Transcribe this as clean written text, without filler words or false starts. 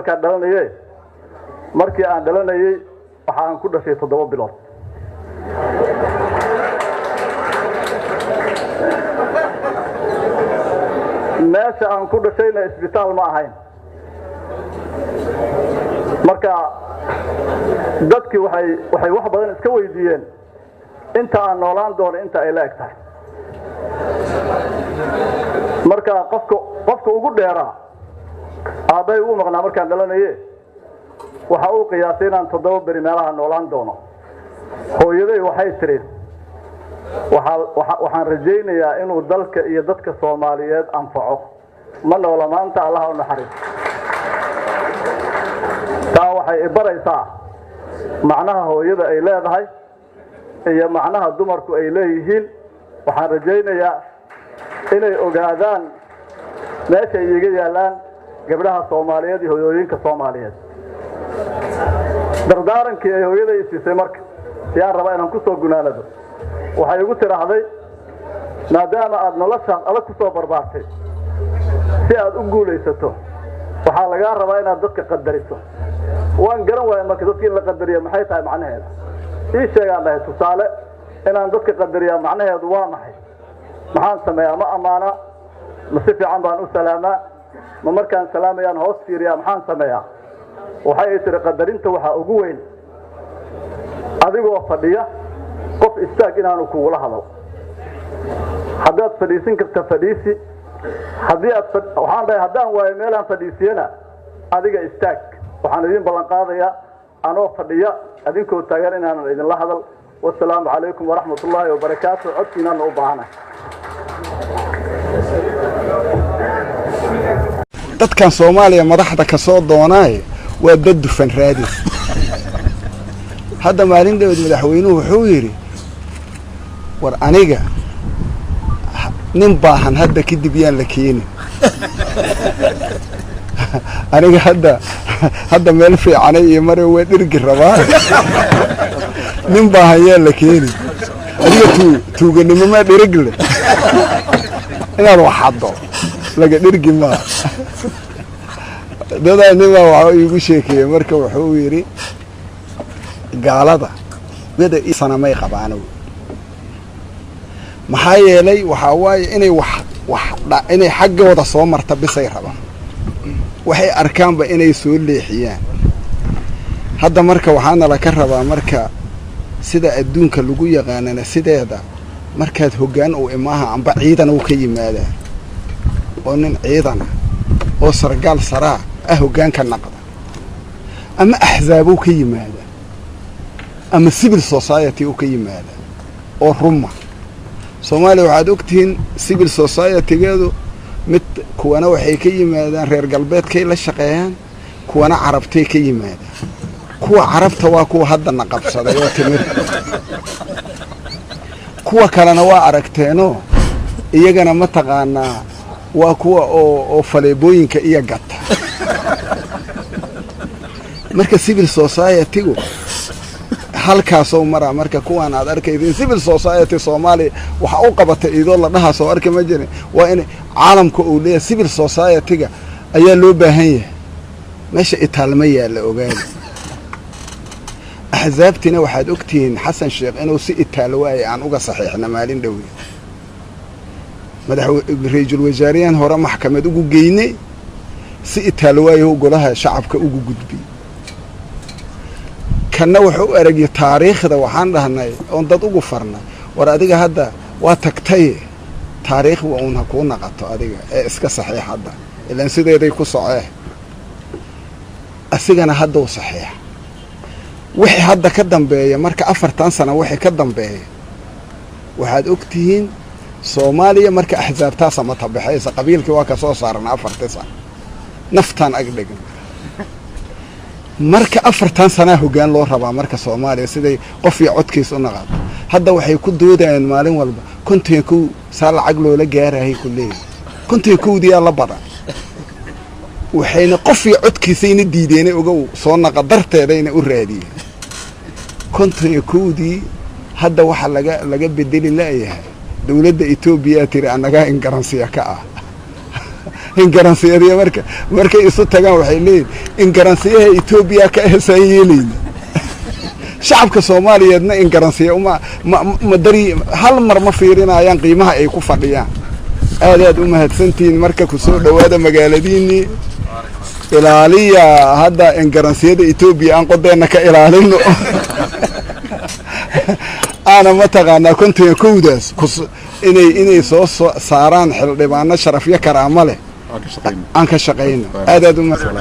Markaan dhalanaye, markii aan dhalanayey waxa aan ku dhashay 7 bilood. Meesha aan ku dhashayna isbitaal ma ahayn. Marka dadkii waxay wax badan iska weydiiyeen inta aan noolaan doono inta ay la eg tahay. Marka qofka ugu dheeraa, aabbay ugu maqnaa markaan dhalanaye, waxa uu qiyaasay inaan 7 beri meelaha noolaan doono. Hooyaday waxay tidhi, waxaan rajaynayaa inuu dalka iyo dadka Soomaaliyeed anfaco. Ma noola maanta, Allaha u naxariiso. Taa waxay ibaraysaa macnaha hooyada ay leedahay iyo macnaha dumarku ay leeyihiin. Waxaan rajaynayaa inay ogaadaan meeshay iiga yaallaan gabdhaha Soomaaliyeed iyo hooyooyinka Soomaaliyeed. Dardaarankii ay hooyaday isiisay marka yaan rabaa inaan ku soo gunaanado. Waxay igu tidhaahday, maadaama aad noloshaas adag ku soo barbaartay, si aad u guulaysato waxaa lagaa rabaa inaad dadka qadariso. Waan garan waaya marka, dadka in la qadariya maxay tahay macnaheeda? Ii sheegaan dhahay tusaale, inaan dadka qadariyaa macnaheedu waa maxay? Maxaan sameeyaa? Ma ammaanaa? Ma si fiican baan u salaamaa? Ma markaan salaamayaan hoos fiiriyaa? Maxaan sameeyaa? Waxay tihi, qadarinta waxaa ugu weyn adigoo fadhiya qof istaag inaanu kugula hadal. Haddaad fadhiisin karta, fadhiisi. Haddii aad, waxaan dhahay, haddaan waayo meelaan fadhiisiyana, adiga istaag. Waxaan idin ballan qaadayaa anoo fadhiya adinkoo taagan inaanan idinla hadal. Wasalaamu calaykum waraxmat ullaahi wabarakaatu. Codkiinaana u baahanahay. Dadkan Soomaaliya madaxda ka soo doonaaye waa dad dufan raadis. Hadda maalin dhaweed madaxweynuhu wuxuu yidhi, war aniga nin baahan hadda kadib yaan la keenin. Aniga hadda meel fiicanay iyo mare waa dhirgi rabaa, nin baahan yaan la keenin. Adiga tuuganimo maa dhirig leh? Inaad waxaddo laga dhirgi maa. Dadaa nimaa waxa iigu sheekeeyey, marka wuxuu yidhi, gaalada wada sanamay qabaano, maxaa yeelay waxaa waaye inay wax inay xaggooda soo marta bisay rabaan, waxay arkaanba inay soo leexiyaan. Hadda marka waxaana laka rabaa, marka sida adduunka lagu yaqaanana sideeda, markaad hoggaan uu imaaha amba ciidan uu ka yimaadaa, oo nin ciidana oo sargaal saraa ah hoggaanka naqda, ama axzaabuu ka yimaadaa, ama civil society uu ka yimaadaa oo ruma. Soomaaliya waxaad ogtihiin civil society-geedu mid kuwana waxay ka yimaadaan reer galbeedkay la shaqeeyaan, kuwana carabtay ka yimaadaan. Kuwa carabta waa kuwa haddana qabsaday oo timir, kuwa kalena waa aragteenoo iyagana mataqaanaa waa kuwa oo faleebooyinka iyo gata. Marka civil society-gu halkaasoo maraa. Marka kuwaan aad arkaysa civil society Soomaaliya waxa u qabata idoo la dhahaa soo arki ma jirin. Waa in caalamka uu leeyahay civil society-ga ayaa loo baahan yahay. Meesha itaalma yaalla, ogaada. Axsaabtina waxaad ogtihiin Xasan Sheekh inuu si itaal waayay aan uga saxiixna maalin dhowe madax ra-iisul wasaarayahan hore maxkamad ugu geynay, si itaal waayahu golaha shacabka ugu gudbiyey. Kanna wuxuu u aragya taariikhda. Waxaan dhahnay oon dad ugu farnay, war adiga hadda waa tagtaye, taariikh wa uun ha kuu naqato adiga ee iska saxiix hadda, ilaan sideeday ku socee. Asigana haddau saxiix. Wixii hadda ka dambeeya, marka 40 sano wixii ka dambeeya, waxaad og tihiin Soomaaliya marka axsaabtaa samata baxaysa. Qabiilkii waa ka soo saarana 4-tii sano, naftaan ag dhigna. Marka 40 sanaa hoggaan loo rabaa marka Soomaaliya siday qof iyo codkiis u naqato. Hadda waxay ku doodayaan maalin walba 51 saa lacag loola gaarahay ku leeyahy. 51-diyaa la badan, waxayna qof iyo codkiisayna diideenay ogow, soo naqa darteedayna u raadiyeen 51-dii. Hadda waxaa laga bedeli la'yahay dowladda Etoobiya tiri annagaa ingaransiya ka ah. Ingaransiyadiya marka markay isu tagaan waxay leeyihin ingaransiyaha Etoobiya ka ahesaan yeelayna. Shacabka Soomaaliyeedna ingaransiya uma ma ma dari, hal mar ma fiirinayaan qiimaha ay ku fadhiyaan. Aad aad u mahadsantihiin. Marka kusoo dhowaada magaaladiinii, ilaaliya hadda ingaransiyada Etoobiya, aan qodeenna ka ilaalino, aana mataqaanaa 51daas kus inay soo saaraan xildhibaano sharafyo karaamo leh aan ka shaqayno. Aad aad u mahadsan.